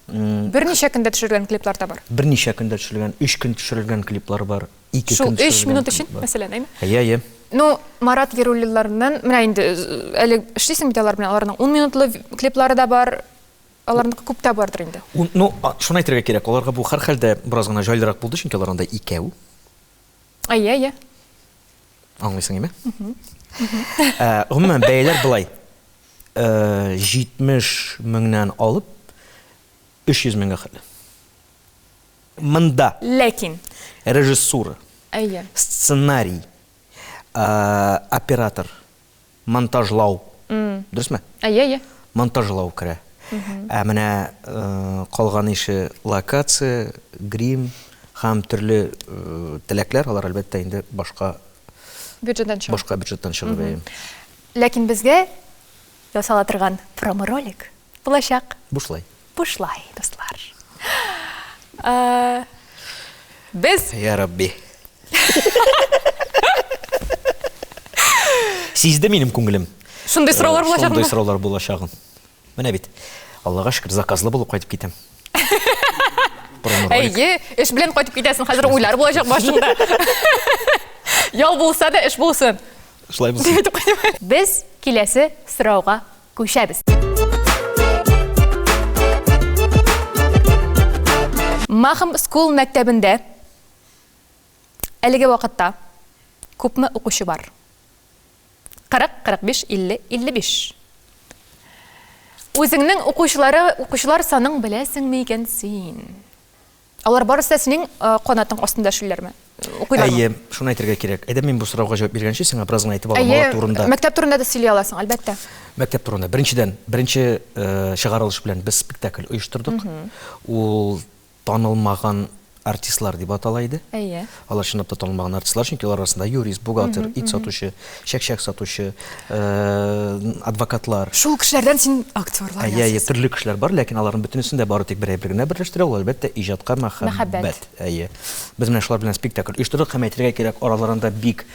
Speaker 4: Берничә көндә төшерелгән клиплар да бар.
Speaker 1: Берничә көндә төшерелгән, өч көн төшерелгән клиплар бар. Ике
Speaker 4: Шул
Speaker 1: көн
Speaker 4: өч
Speaker 1: төшерелгән
Speaker 4: минут өчен,
Speaker 1: клип бар.
Speaker 4: мәсәлән, әйме?
Speaker 1: Әйе, әйе.
Speaker 4: Ну, Марат Яруллиннарның, менә инде әле эшлисең бит алар белән, аларның 10 минутлы клиплары да бар, аларныкы күп тә бардыр инде.
Speaker 1: Ун, ну, шуны әйтергә кирәк, аларга бу һәрхәлдә бераз гына җайлырак булды, чөнки алар анда икәү.
Speaker 4: Әйе, әйе.
Speaker 1: Аңлыйсың, әйме? Ә, гомумән, бәяләр болай. Э, 70 меңнән алып 300 меңгә хәтле. Монда.
Speaker 4: Ләкин.
Speaker 1: Режиссура.
Speaker 4: Әйе.
Speaker 1: Сценарий. Оператор. Монтажлау. Дөресме?
Speaker 4: Әйе, әйе.
Speaker 1: Монтажлау керә. Ә менә калган ише локация, грим һәм төрле теләкләр, алар әлбәттә инде башка
Speaker 4: бюджеттан чыгып.
Speaker 1: Башка бюджеттан чыгып, әйе.
Speaker 4: Ләкин безгә ясала торган промо-ролик булачак.
Speaker 1: Бушлай.
Speaker 4: Бушлай, дуслар. Без
Speaker 1: Я Рабби. Сизде минем күңелем.
Speaker 4: Шундый сораулар булачагын.
Speaker 1: Шундый сораулар булачагын. Менә бит. Аллага шөкер, заказлы булып кайтып китәм.
Speaker 4: Әйе, эш белән кайтып китәсең, хәзер уйлар булачак башыңда. Ял булса да эш булсын.
Speaker 1: Шулай булсын.
Speaker 4: Без киләсе сорауга күчәбез. Махом School мәктәбендә әлеге вакытта күпме укучы бар? 40, 45, 50, 55. Үзеңнең укучылары, укучылар санын беләсеңме икән син? Алар барысы да синең канатың астында эшлиләрме? Укыйлармы?
Speaker 1: Әйе, шуны әйтергә кирәк. Әйдә, мин бу сорауга җавап биргәнче, сиңа бераз гына әйтеп алам алар турында.
Speaker 4: Мәктәп турында да сөйли аласың, әлбәттә.
Speaker 1: Мәктәп турында. Беренчедән, беренче чыгарылыш белән без спектакль оештырдык. Ул танылмаган артистлар дип атала иде.
Speaker 4: Әйе.
Speaker 1: Алар чынлап та танылмаган артистлар, чөнки алар арасында юрист, бухгалтер, ит сатучы, чәкчәк сатучы, адвокатлар.
Speaker 4: Шул кешеләрдән син актерлар
Speaker 1: ясыйсың. Әйе, төрле кешеләр бар, ләкин аларның бөтенесен дә бары тик бер әйбер генә берләштерә, ул, әлбәттә, иҗатка мәхәббәт. Әйе. Без менә шулар белән спектакль оештырдык һәм әйтергә кирәк, араларында бик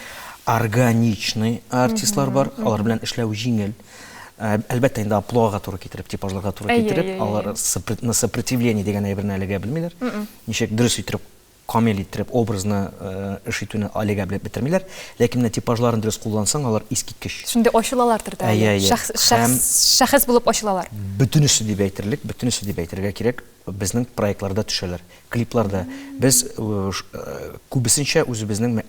Speaker 1: органичный артистлар бар, алар белән эшләү җиңел. Әлбәттә, инде амплуага туры китереп, типажларга туры китереп, алар на сопротивление дигән әйберне әлегә белмиләр. Ничек дөрес иттереп камил иттереп образны эш итүне әлегә белеп бетермиләр. Ләкин менә типажларын дөрес куллансаң, алар искиткеч.
Speaker 4: Шундый ачылалардыр да әле. Шәхес булып ачылалар.
Speaker 1: Бөтенесе дип әйтерлек, бөтенесе дип әйтергә кирәк, безнең проектларда төшәләр, клипларда. Без күбесенчә үзебезнең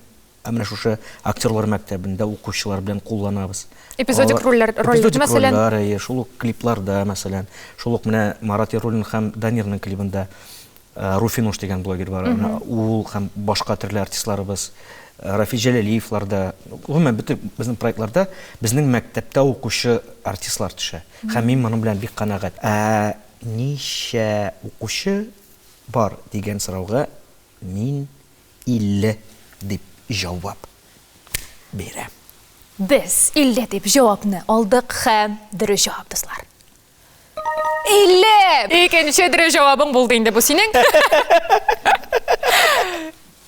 Speaker 1: менә шушы актерлар мәктәбендә укучылар белән кулланабыз.
Speaker 4: Эпизодик рольләр,
Speaker 1: рольләр, мәсәлән. Рольләр, әйе, шул ук клипларда, мәсәлән, шул ук менә Марат Яруллин һәм Данирның клибында э, Руфинуш дигән блогер бар, ул һәм башка төрле артистларыбыз, э, Рафис Җәләлиевлар да, гомумән бөтен безнең проектларда безнең мәктәптә укучы артистлар төшә. Һәм мин моның белән бик канәгать. Ә ничә укучы бар дигән сорауга мин 50 дип җавап бирәм.
Speaker 4: Без 50 дип җавапны алдык һәм дөрес җавап, дуслар. 50! Икенче дөрес җавабың булды инде бу синең.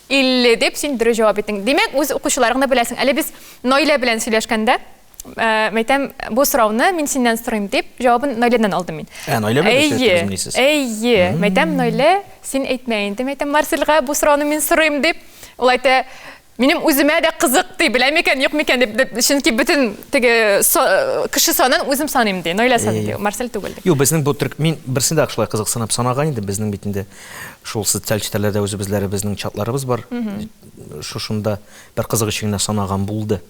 Speaker 4: 50 дип син дөрес җавап иттең. Димәк, үз укучыларыңны беләсең. Әле без Наилә белән сөйләшкәндә, Э, мәйтәм, бу сорауны мин синнән сорыйм дип, җавабын Наиләдән алдым мин.
Speaker 1: Ә, Наилә белән сөйләштегез
Speaker 4: Әйе, мәйтәм, Наилә, син әйтмә инде, мәйтәм, Марсельгә бу сорауны мин сорыйм дип. Ул әйтә, минем үземә дә кызык ди, белә микән, юк микән дип, чөнки бөтен теге кеше санын үзем саныйм ди, Наилә саный ди, Марсель түгел ди.
Speaker 1: Юк, безнең бу төрк, мин берсен дә шулай кызыксынып санаган идем, безнең бит инде шул социаль челтәрләрдә үзебезләребезнең чатларыбыз бар. Шушында бер кызык өчен генә санаган булды.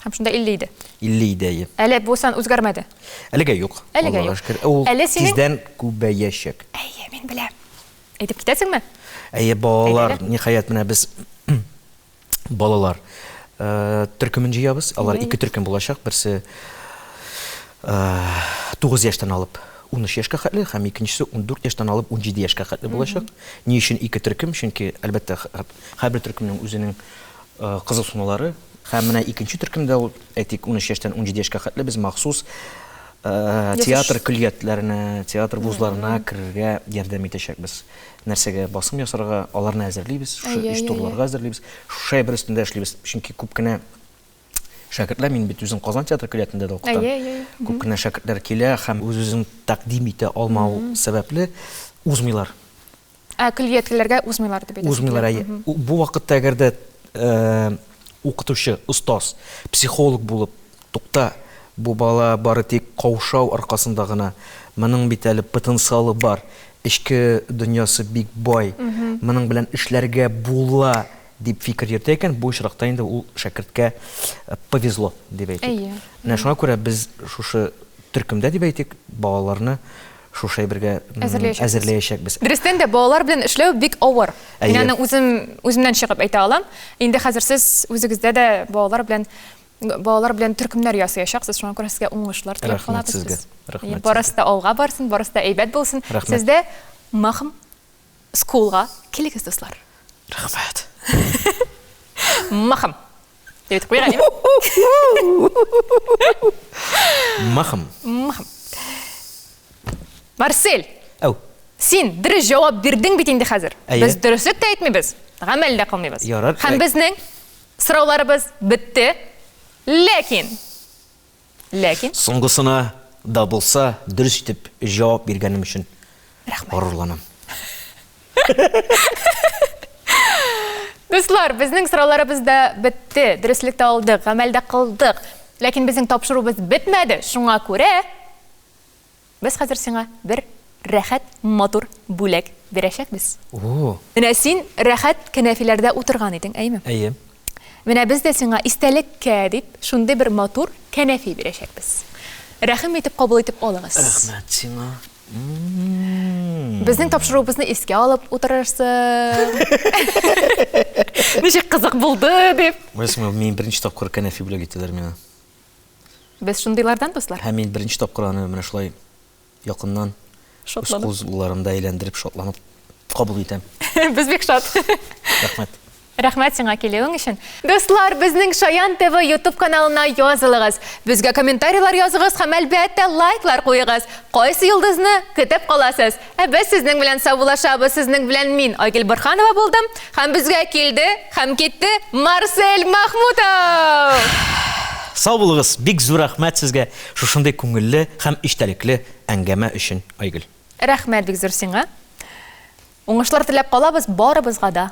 Speaker 4: Һәм шунда 50 иде.
Speaker 1: 50 иде, әйе.
Speaker 4: Әле бу сан үзгәрмәде.
Speaker 1: Әлегә юк.
Speaker 4: Әлегә юк.
Speaker 1: Шөкер. Ул Әле синең... тиздән күбәячәк.
Speaker 4: Әйе, мин беләм. Әйтеп китәсеңме?
Speaker 1: Әйе, балалар, ниһаять, менә без балалар э, төркемен җыябыз. Алар ике төркем булачак. Берсе 9 э, яшьтән алып 13 яшькә хәтле һәм икенчесе 14 яшьтән алып 17 яшькә хәтле булачак. Ни өчен ике төркем? Чөнки, әлбәттә, һәрбер төркемнең үзенең э, кызыксынулары Һәм менә икенче төркемдә ул, әйтик, 13 яшьтән 17 яшькә хәтле без махсус театр көллиятләренә, театр вузларына керергә ярдәм итәчәкбез. Нәрсәгә басым ясарга, аларны әзерлибез, шушы өч турларга әзерлибез, шушы әйбер өстендә эшлибез. Чөнки күп кенә шәкертләр, мин бит үзем Казан театр көллиятендә дә укытам. Күп кенә шәкертләр килә һәм үз-үзен тәкъдим итә алмау сәбәпле узмыйлар.
Speaker 4: Ә көллиятләргә узмыйлар дип
Speaker 1: әйтәсең. Узмыйлар, әйе. Бу вакытта әгәр дә укытучы, остаз, психолог булып, тукта, бу бала бары тик каушау аркасында гына, моның бит әле потенциалы бар, эчке дөньясы бик бай, моның белән эшләргә була дип фикер йөртә икән, бу очракта инде ул шәкерткә повезло дип әйтик.
Speaker 4: Әйе.
Speaker 1: Менә шуңа күрә без шушы төркемдә дип әйтик, балаларны шушы әйбергә әзерләячәкбез.
Speaker 4: Дөрестән дә, балалар белән эшләү бик авыр. Мин аны үзем үземнән чыгып әйтә алам. Инде хәзер сез үзегездә дә балалар белән балалар белән төркемнәр ясаячаксыз, шуңа күрә сезгә уңышлар теләп
Speaker 1: калабыз. Рәхмәт сезгә.
Speaker 4: Рәхмәт. Барысы да алга барсын, барысы да әйбәт булсын. Сез дә Махм Скулга килегез, дуслар.
Speaker 1: Рәхмәт.
Speaker 4: Махм. Дип әйтеп куйган идем.
Speaker 1: Махм.
Speaker 4: Махм. Марсель.
Speaker 1: Әү.
Speaker 4: Син дөрес җавап бирдең бит инде хәзер.
Speaker 1: Әйе.
Speaker 4: Без дөреслек тә әйтмибез, гамәл дә кылмыйбыз.
Speaker 1: Ярар.
Speaker 4: Һәм безнең сорауларыбыз бетте. Ләкин Ләкин.
Speaker 1: Соңгысына да булса дөрес итеп җавап биргәнем өчен
Speaker 4: Рәхмәт.
Speaker 1: горурланам.
Speaker 4: Дуслар, безнең сорауларыбыз да бетте, дөреслек тә алдык, гамәл дә кылдык. Ләкин безнең тапшыруыбыз бетмәде, шуңа күрә Без хәзер сиңа бер рәхәт, матур бүләк бирәчәкбез.
Speaker 1: О!
Speaker 4: Менә син рәхәт кәнәфиләрдә утырган идең, әйеме?
Speaker 1: Әйе.
Speaker 4: Менә без дә сиңа истәлеккә дип шундый бер матур кәнәфи бирәчәкбез. Рәхим итеп кабул итеп алыгыз.
Speaker 1: Рәхмәт сиңа.
Speaker 4: Безнең тапшыруыбызны искә алып утырырсың. Ничек кызык булды дип.
Speaker 1: Беләсеңме, мин беренче тапкыр кәнәфи бүләк иттеләр миңа.
Speaker 4: Без шундыйлардан, дуслар.
Speaker 1: Һәм мин беренче тапкыр аны менә шулай якыннан үз кулларымда әйләндереп, шатланып кабул итәм.
Speaker 4: Без бик шат.
Speaker 1: Рәхмәт.
Speaker 4: Рәхмәт сиңа килүең өчен. Дуслар, безнең Шаян ТВ YouTube каналына язылыгыз. Безгә комментарийлар языгыз һәм әлбәттә лайклар куегыз. Кайсы йолдызны көтеп каласыз? Ә без сезнең белән саубуллашабыз. Сезнең белән мин, Айгөл Борһанова булдым. Һәм безгә килде һәм китте Марсель Махмутов!
Speaker 1: Сау булыгыз, бик зур рәхмәт сезгә шушындый күңелле һәм эчтәлекле әңгәмә өчен, Айгөл.
Speaker 4: Рәхмәт бик зур сиңа. Уңышлар теләп калабыз барыбызга да.